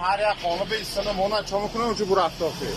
Ҳар як хона ба истана мона чо мекунам, унҷо бурафт охи.